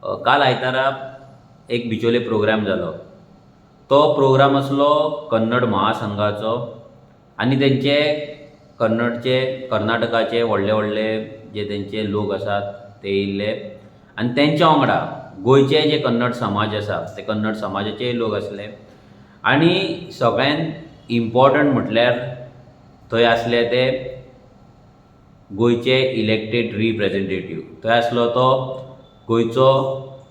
काल आयतारा एक बिचोले प्रोग्राम जालो. तो प्रोग्राम आसलो कन्नड महासंघाचो आनी तेंचे कन्नडचे, कर्नाटकाचे व्हडले व्हडले जे तेंचे लोक आसात ते येयल्ले आनी तेंच्या वांगडा गोंयचे जे कन्नड समाज आसा ते कन्नड समाजाचेय लोक आसले. आनी सगळ्यांत इम्पॉर्टंट म्हटल्यार थंय आसले ते गोंयचे इलेक्टेड रिप्रेजेंटेटीव. थंय आसलो तो गोंयचो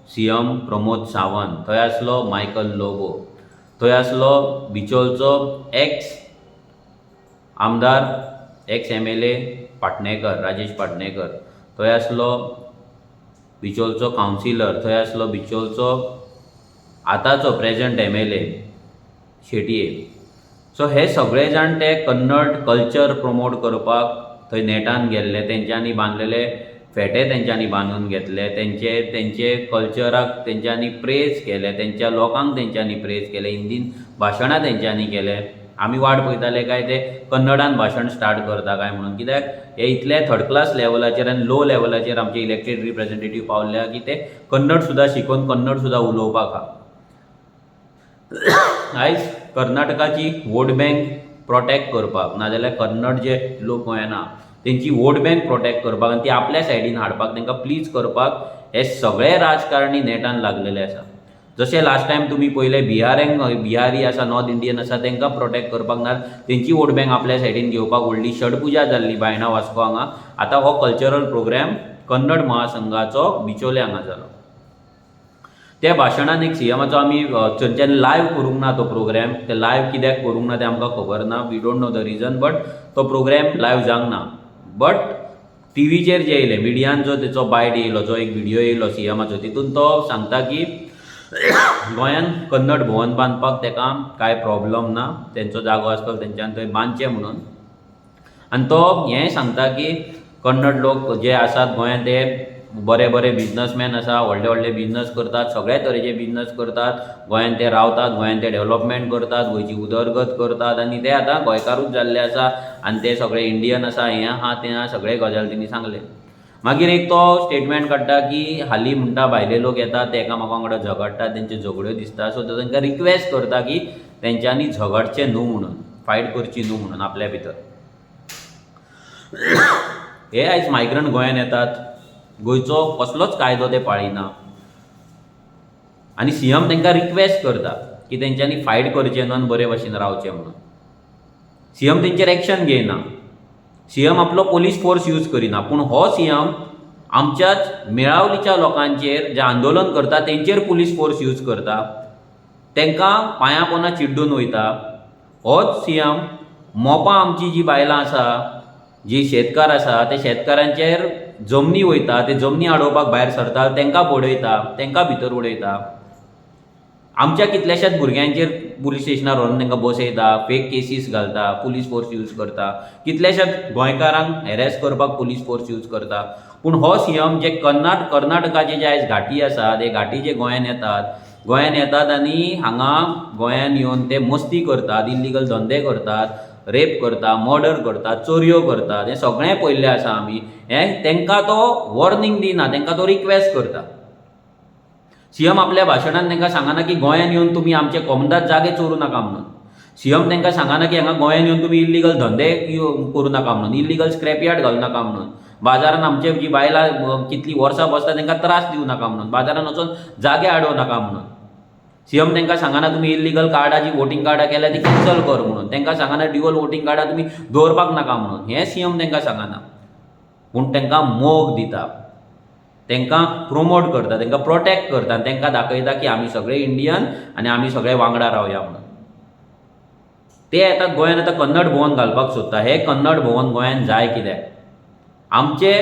सीएम प्रमोद सावंत, थंय आसलो मायकल लोबो, थंय आसलो बिचोलचो एक्स आमदार, एक्स एमएलए पाटणेकर, राजेश पाटणेकर, थंय आसलो बिचोलचो कावन्सिलर, थंय आसलो बिचोलचो आतांचो प्रेजंट एमएलए शेटये. सो हे सगळे जाण ते कन्नड कल्चर प्रमोट करपाक थंय नेटान गेल्ले. तेंच्यांनी बांदलेले फेटे तेंच्यांनी बांदून घेतले, तेंचे तेंचे कल्चराक तेंच्यांनी प्रेज केले, तेंच्या लोकांक तेंच्यांनी प्रेज केले, हिंदीन भाशणां तेंच्यांनी केले. आमी वाट पळयताले काय ते कन्नडान भाशण स्टार्ट करता काय म्हणून, कित्याक हे इतले थर्ड क्लास लेवलाचेर आनी लो लेवलाचेर आमचे इलेक्टेड रिप्रेजेंटेटीव पावल्या की ते कन्नड सुद्दां शिकोवन कन्नड सुद्दां उलोवपाक आहा. आयज कर्नाटकाची वोट बँक प्रोटेक्ट करपाक, नाजाल्यार कन्नड जे लोक गोंयान आहा तेंची वोट बँक प्रोटेक्ट करपाक आनी ती आपल्या सायडीन हाडपाक, तांकां प्लीज करपाक हे सगळे राजकारणी नेटान लागलेले आसा. जशें लास्ट टायम तुमी पळयलें, बिहारांक, बिहारी आसा, नॉर्थ इंडियन आसा, तांकां प्रोटेक्ट करपाक ना तेंची वोट बँक आपल्या सायडीन घेवपाक व्हडली छटपुजा जाल्ली बायणा वास्को हांगा. आतां हो कल्चरल प्रोग्राम कन्नड महासंघाचो बिचोले हांगा जालो. त्या भाशणान एक सीएमाचो आमी थंयच्यान लायव्ह करूंक ना तो प्रोग्राम. ते लायव्ह कित्याक करूंक ना तें आमकां खबर ना, we don't know the reason, but तो प्रोग्राम लायव्ह जावंक ना. बट टिवीचेर जे येयलें, मिडियान जो तेचो बायट येयलो, जो एक विडियो येयलो सीएमाचो, तितून तो सांगता की गोंयान कन्नड भवन बांदपाक तेका कांय प्रॉब्लम ना, तेंचो जागो आसतलो, तेंच्यान थंय बांदचें म्हणून. आनी तो हें सांगता की कन्नड लोक जे आसात गोंयांत ते बरे बरे बिजनसमॅन आसा, व्हडले व्हडले बिजनस करतात, सगळे तरेचे बिजनस करतात, गोंयांत ते रावतात, गोंयांत ते डेवलपमेंट करतात, गोंयची उदरगत करतात आनी ते आतां गोंयकारूच जाल्ले आसा आनी ते सगळे इंडियन आसा. हें आहा, तें आहा, सगळे गजाल तेणी सांगले. मागीर एक तो स्टेटमेंट काडटा की हालीं म्हणटा भायले लोक येतात, ते एकामेका वांगडा झगडटात, तेंच्यो झगड्यो दिसता. सो तो तांकां रिक्वेस्ट करता की तेंच्यांनी झगडचें न्हू म्हणून, फायट करची न्हू म्हणून आपल्या भितर. हे आयज मायग्रंट गोंयान येतात, गोंयचो कसलोच कायदो ते पाळिना आनी सीएम तांकां रिक्वेस्ट करता की तेंच्यांनी फायट करचें न्हू आनी बरे भाशेन रावचें म्हणून. सीएम तेंचेर एक्शन घेयना, सीएम आपलो पोलीस फोर्स यूज करिना, पूण हो सीएम आमच्याच मेळावलीच्या लोकांचेर जे आंदोलन करता तेंचेर पुलीस फोर्स यूज करता, तांकां पांयां पोंदा चिड्डून वयता. होच सीएम मोपा आमची जी बायलां आसा, जी शेतकार आसा, ते शेतकारांचेर जमनी वयता, ते जमनी आडोवपाक भायर सरता, तांकां बडयता, तांकां भितर उडयता. आमच्या कितल्याशाच भुरग्यांचेर पुलीस स्टेशनार व्हरून तांकां बसयता, फेक केसीस घालता, पुलीस फोर्स यूज करता, कितल्याशाच गोंयकारांक हॅरेस करपाक पुलीस फोर्स यूज करता. पूण हो सीएम जे कर्नाटकाचे जे आयज घाटी आसा, ते घाटी जे गोंयान येतात, गोंयान येतात आनी हांगा गोंयान येवन ते मस्ती करतात, इल्लिगल धंदे करतात, रेप करता, मर्डर करतात, चोरयो करतात, हें सगळें पळयल्लें आसा आमी. हें तांकां तो वॉर्निंग दिना, तांकां तो रिक्वेस्ट करता. सीएम आपल्या भाशणान तांकां सांगना की गोंयान येवन तुमी आमचे कोमदाद जागे चोरूं नाका म्हणून. सीएम तांकां सांगना की हांगा गोंयान येवन तुमी इल्लिगल धंदे करूं नाका म्हणून, इल्लिगल स्क्रॅप यार्ड घालूं नाका म्हणून, बाजारान आमचे जी बायलां कितलीं वर्सां बसता तांकां त्रास दिवं नाका म्हणून, बाजारान वचून जागे आडोवं नाका म्हणून. सीएम तांकां सांगना तुमी इल्लिगल कार्डां जी वोटींग कार्डां केल्या ती कॅन्सल कर म्हणून. तांकां सांगना ड्युअल वोटींग कार्डां तुमी दवरपाक नाका म्हणून. हें सीएम तांकां सांगना, पूण तांकां मोग दिता, तांकां प्रोमोट करता, तांकां प्रोटेक्ट करता आनी तांकां दाखयता की आमी सगळे इंडियन आनी आमी सगळे वांगडा रावया म्हणून. ते येतात गोंयान आतां कन्नड भवन घालपाक सोदता. हें कन्नड भवन गोंयान जाय कित्याक? आमचे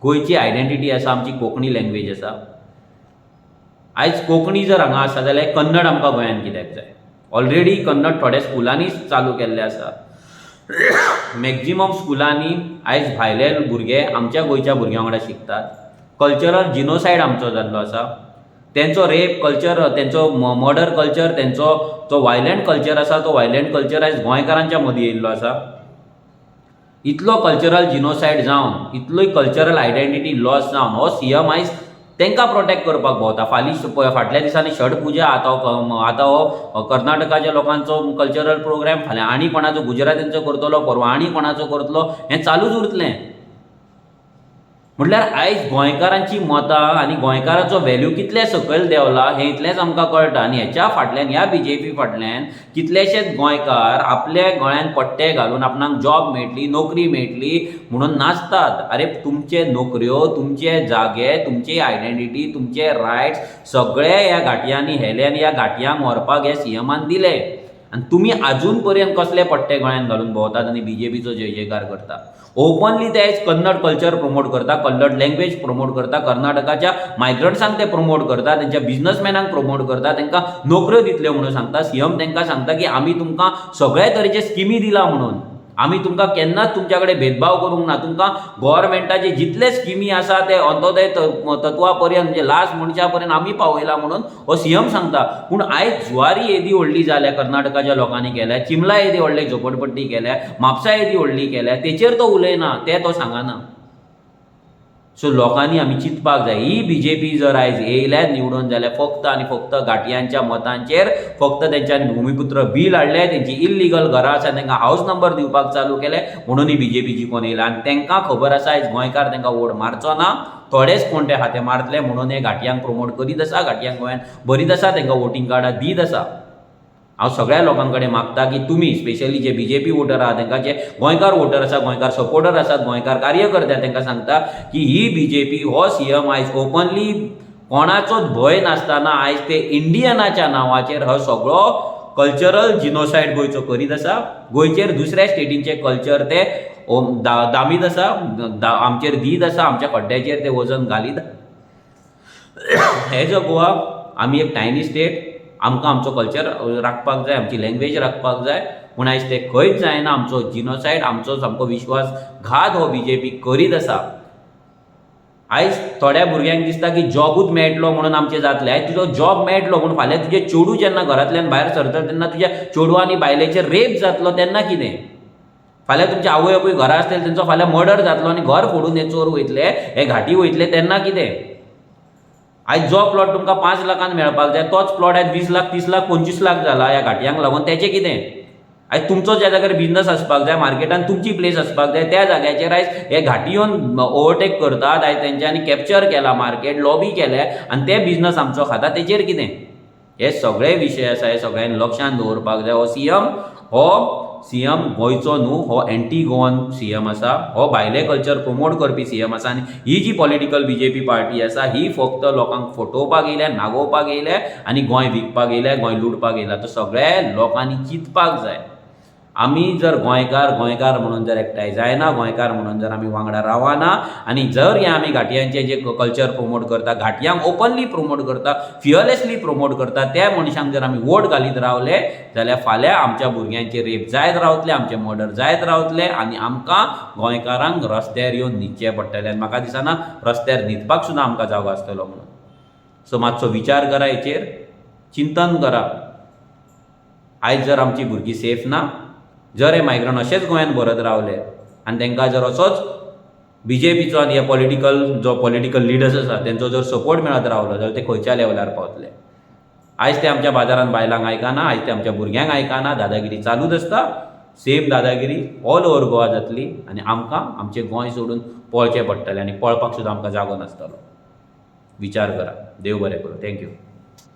गोंयची आयडेंटिटी आसा, आमची कोंकणी लँग्वेज आसा. आयज कोंकणी जर हांगा आसा जाल्यार कन्नड आमकां गोंयान कित्याक जाय? ऑलरेडी कन्नड थोड्या स्कुलांनी चालू केल्लें आसा. मॅक्झिमम स्कुलांनी आयज भायले भुरगे आमच्या गोंयच्या भुरग्यां वांगडा शिकतात. कल्चरल जिनोसायड आमचो जाल्लो आसा. तेंचो रेप कल्चर, तेंचो मर्डर कल्चर, तेंचो जो वायलंट कल्चर आसा, तो वायलंट कल्चर आयज गोंयकारांच्या मदीं येयल्लो आसा. इतलो कल्चरल जिनोसायड जावन, इतलोय कल्चरल आयडेंटिटी लॉस जावन हो सीएम आयज तांकां प्रोटेक्ट करपाक भोंवता. फालीं फाटल्या दिसांनी छठ पुजा, आतां हो कर्नाटकाच्या लोकांचो कल्चरल प्रोग्राम, फाल्यां आनी कोणाचो गुजरातींचो करतलो, परवां आनी कोणाचो करतलो, हें चालूच उरतलें. म्हटल्यार आयज गोंयकारांची मतां आनी गोंयकाराचो व्हॅल्यू कितले सकयल देंवला हें इतलेंच आमकां कळटा. आनी हेच्या फाटल्यान, ह्या बीजेपी फाटल्यान कितलेशेच गोंयकार आपल्या गळ्यान पट्टे घालून आपणाक जॉब मेळटली, नोकरी मेळटली म्हणून नाचतात. आरे, तुमचे नोकऱ्यो, तुमचे जागे, तुमची आयडेंटिटी, तुमचे रायट्स सगळे ह्या घाटयांनी हेले आनी ह्या घाटयांक व्हरपाक हे सीएमान दिले आनी तुमी आजून पर्यंत कसले पट्टे गळ्यान घालून भोंवतात आनी बीजेपीचो जय जयकार करता. ओपनली ते आयज कन्नड कल्चर प्रमोट करता, कन्नड लँग्वेज प्रमोट करता, कर्नाटकाच्या मायग्रंट्सांक ते प्रमोट करता, तेंच्या बिजनसमॅनांक प्रमोट करता, तांकां नोकऱ्यो दितल्यो म्हणून सांगता. सीएम तांकां सांगता की आमी तुमकां सगळे तरेचे स्किमी दिला म्हणून, आमी तुमकां केन्नाच तुमच्या कडेन भेदभाव करूंक ना, तुमकां गोवोरमेंटाचे जितले स्किमी आसा ते अंत्योदय तत्वा पर्यंत, म्हणजे लास्ट मनशा पर्यंत आमी पावयला म्हणून हो सीएम सांगता. पूण आयज जुवारी येदी व्हडली जाल्या, कर्नाटकाच्या लोकांनी केल्या, चिमला येदी व्हडली झोपडपट्टी केल्या, म्हापसा येदी व्हडली केल्या, तेचेर तो उलयना, ते तो सांगना. सो लोकांनी आमी चिंतपाक जाय, ही बीजेपी जर आयज येयल्या निवडून जाल्यार फक्त आनी फक्त घाटयांच्या मतांचेर, फक्त तेंच्यांनी भुमिपुत्र बील हाडलें, तेंची इल्लिगल घरां आसा तांकां हावस नंबर दिवपाक चालू केलें म्हणून ही बीजेपी जिखून येयल्या. आनी तांकां खबर आसा आयज गोंयकार तांकां वोट मारचो ना, थोडेच कोण ते हाते मारतले म्हणून हे घाटयांक प्रमोट करीत आसा, घाटयांक गोंयांत भरीत आसा, तांकां वोटींग कार्डां दीत आसा. हांव सगळ्या लोकां कडेन मागता की तुमी स्पेशली जे बीजेपी वोटर आहा, तांकां, जे गोंयकार वोटर आसा, गोंयकार सपोर्टर आसात, गोंयकार कार्यकर्ते, तांकां सांगता की ही बीजेपी, हो सीएम आयज ओपनली कोणाचोच भंय नासतना आयज ते इंडियनाच्या नांवाचेर हो सगळो कल्चरल जिनोसायड गोंयचो करीत आसा. गोंयचेर दुसऱ्या स्टेटींचे कल्चर ते दामीत आसा, आमचेर दीत आसा, आमच्या खड्ड्याचेर ते वजन घालीत. एज अ गोवा आमी एक टायनी स्टेट, आमकां आमचो कल्चर राखपाक जाय, आमची लँग्वेज राखपाक जाय, पूण आयज तें खंयच जायना. आमचो जिनोसायड, आमचो सामको विश्वासघात हो बीजेपी करीत आसा. आयज थोड्या भुरग्यांक दिसता की जॉबूच मेळटलो म्हणून आमचें जातलें. आयज तुजो जॉब मेळटलो पूण फाल्यां तुजें चेडूं जेन्ना घरांतल्यान भायर सरतलें तेन्ना तुज्या चेडवा आनी बायलेचेर रेप जातलो तेन्ना कितें? फाल्यां तुमचे आवय बापूय घरा आसतले, तेंचो फाल्यां मर्डर जातलो आनी घर फोडून हे चोर वयतले, हे घाटी वयतले, तेन्ना कितें? आयज जो प्लॉट तुमकां 5 लाखान मेळपाक जाय तोच प्लॉट आयज 20 लाख, 30 लाख, 25 लाख जाला ह्या घाटयांक लागून, तेचें कितें? आयज तुमचो ज्या जाग्यार बिजनस आसपाक जाय, मार्केटान तुमची प्लेस आसपाक जाय, त्या जाग्याचेर आयज हे घाटी येवन ओवरटेक करतात. आयज तेंच्यांनी कॅप्चर केला मार्केट, लॉबी केल्या आनी ते बिजनस आमचो खाता, तेचेर कितें? हे सगळे विशय आसा, हे सगळ्यांनी लक्षांत दवरपाक जाय. हो सीएम, हो सीएम गोंयचो न्हू, हो एंटी गोवन सीएम आसा, हो भायले कल्चर प्रमोट करपी सीएम आसा. आनी ही जी पॉलिटिकल बीजेपी पार्टी आसा ही फक्त लोकांक फटोवपाक येयल्या, नागोवपाक येयल्या आनी गोंय विकपाक येयल्या, गोंय लुटपाक येयला. तर सगळ्या लोकांनी चिंतपाक जाय, आमी जर गोंयकार गोंयकार म्हणून जर एकठांय जायना, गोंयकार म्हणून जर आमी वांगडा रावना आनी जर हे आमी घाटयांचे जे कल्चर प्रमोट करता, घाटयांक ओपनली प्रमोट करता, फियरलेसली प्रमोट करता, त्या मनशांक जर आमी वोट घालीत रावले जाल्यार फाल्यां आमच्या भुरग्यांचे रेप जायत रावतले, आमचे मर्डर जायत रावतले आनी आमकां गोंयकारांक रस्त्यार येवन न्हिदचें पडटलें. आनी म्हाका दिसना रस्त्यार न्हिदपाक सुद्दां आमकां जागो आसतलो म्हणून. सो मातसो विचार करा, हेचेर चिंतन करा. आयज जर आमची भुरगीं सेफ ना, जर हे मायग्रंट अशेच गोंयांत भरत रावले आनी तांकां जर असोच बीजेपीचो आनी हे पॉलिटिकल जो पॉलिटिकल लिडर्स आसा तेंचो जर सपोर्ट मेळत रावलो जाल्यार ते खंयच्या लेवलार पावतले? आयज ते आमच्या बाजारान बायलांक आयकना, आयज ते आमच्या भुरग्यांक आयकना, दादागिरी चालूच आसता. सेम दादागिरी ऑल ओवर गोवा जातली आनी आमकां आमचें गोंय सोडून पळचें पडटलें आनी पळपाक सुद्दां आमकां जागो नासतलो. विचार करा. देव बरें करूं. Thank you.